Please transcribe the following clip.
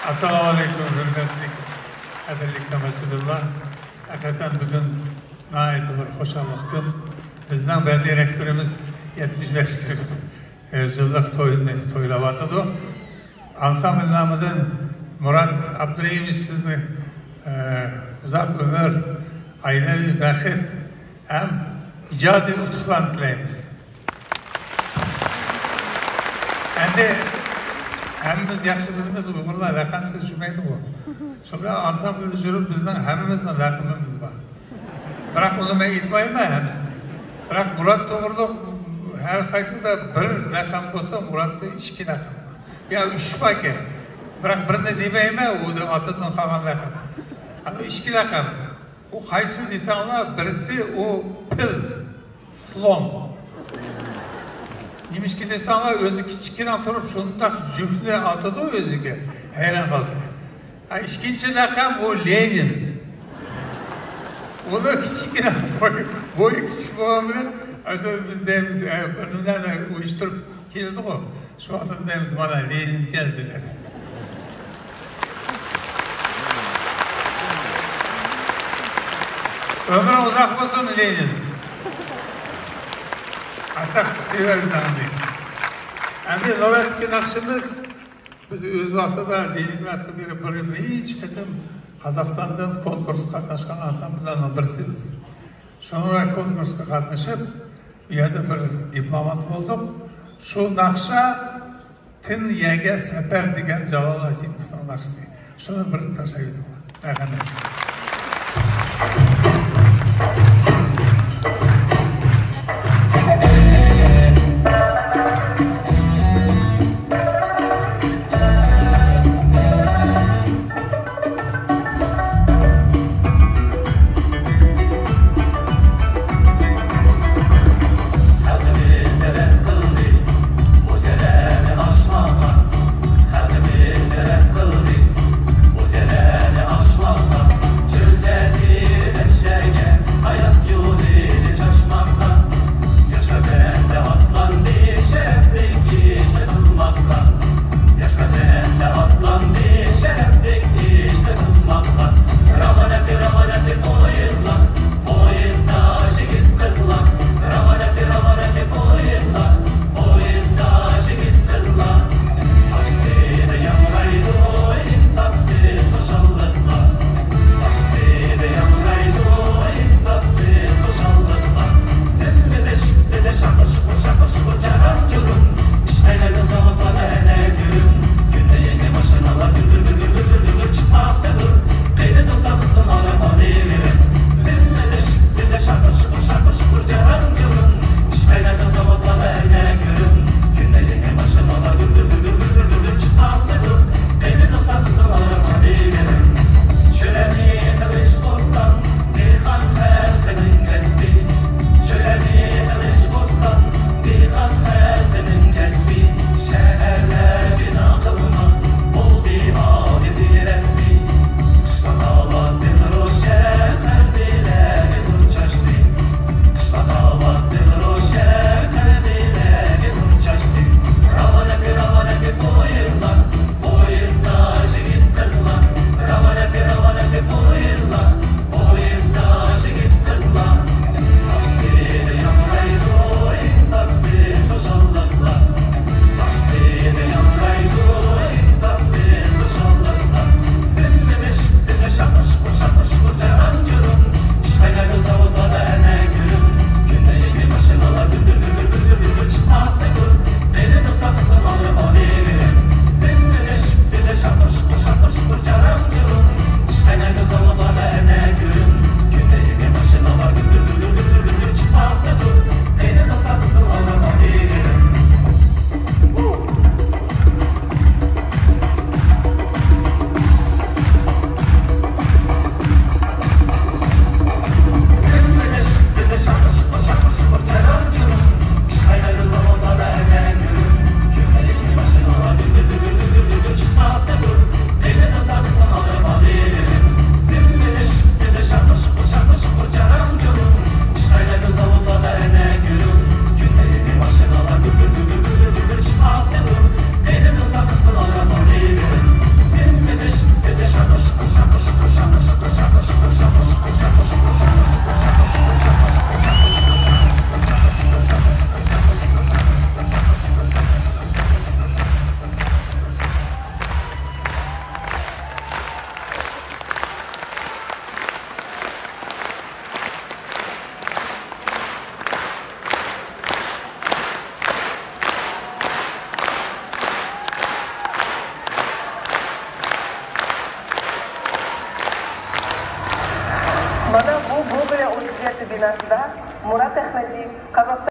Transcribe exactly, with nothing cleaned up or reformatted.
ئەسسالامۇئەلەيكۇم، ھۆرمەتلىك، قەدىرلىك تاماشىبىنلار. ھەقىقەتەن بۈگۈن ناھايىتى بىر خۇشاللىق كۈن. بىزنىڭ بەدىئىي رەھبىرىمىز يەتمىش بەش يىللىق تويىنى تويلاۋاتىدۇ. ئانسامبىل نامىدىن مۇرات ئابدۇرېھىموۋىچ، سىزنى، ئە، ئۇزاق ئۆمۈر، ئائىلىۋى بەخت ھەم ئىجادىي ئۇتۇقلارنى تىلەيمىز. ئەمدى ھەممىمىز ياخشى بىلىمىز، ئۇيغۇرلار لەقەمسىز يۈرمەيدىغۇ. شۇڭا ئانسامبىلدا يۈرۈپ بىزنىڭ ھەممىمىزنىڭ لەقىمىمىز بار. بىراق ئۇنى مەن ئېيتمايمەن ھەممىسىنى. بىراق مۇرات توغرۇلۇق ھەر قايسىدا بىر لەقەم بولسا، مۇراتتا ئىككى لەقەم بار. يا ئۈچ باركەن. بىراق بىرىنى دېمەيمەن، ئۇ ئاتىدىن قالغان لەقەم. ئەنە ئىككى لەقەم. ئۇ قايسى دېسەڭلار، بىرسى ئۇ پىل، سلون. نېمىشقا دېسەڭلار، ئۆزى كىچىككىنە تۇرۇپ شۇنداق جۈپنى ئاتىدۇ ئۆزىگە، ھەيران قالىسىلەر. ھە، ئىككىنچى لەقەم ئۇ لېنىن. ئۇنىڭ كىچىككىنە بوي، بويى كىچىك بولغان بىلەن، ئاشۇ بىز دەيمىز، ئە، بىر نېمىلەرنى ئۇيۇشتۇرۇپ كېلىدىغۇ. شۇ ۋاقىتتا دەيمىز، مانا لېنىن كەلدى دەپ. ئۆمرۈڭ ئۇزاق بولسۇن لېنىن. ئاشۇنداق تۇتۇۋېرىمىز ئەمدى. ئەمدى نۆۋەتتىكى ناخشىمىز، بىز ئۆز ۋاقتىدا لېنىنگرادقا بېرىپ بىر، بىر نەچچە قېتىم قازاقىستاندىن كونكۇرسقا قاتناشقان ئانسامبىللارنىڭ بىرسى بىز. شۇڭا كونكۇرسقا قاتنىشىپ، ئۇ يەردە بىر دىپلومات بولدۇق. شۇ ناخشا تىن يەرگە سەپەر دېگەن جالال ھاسىموۋنىڭ ناخشىسى. شۇنى بىر تىڭشاۋېتىڭلار. مەرھەمەت.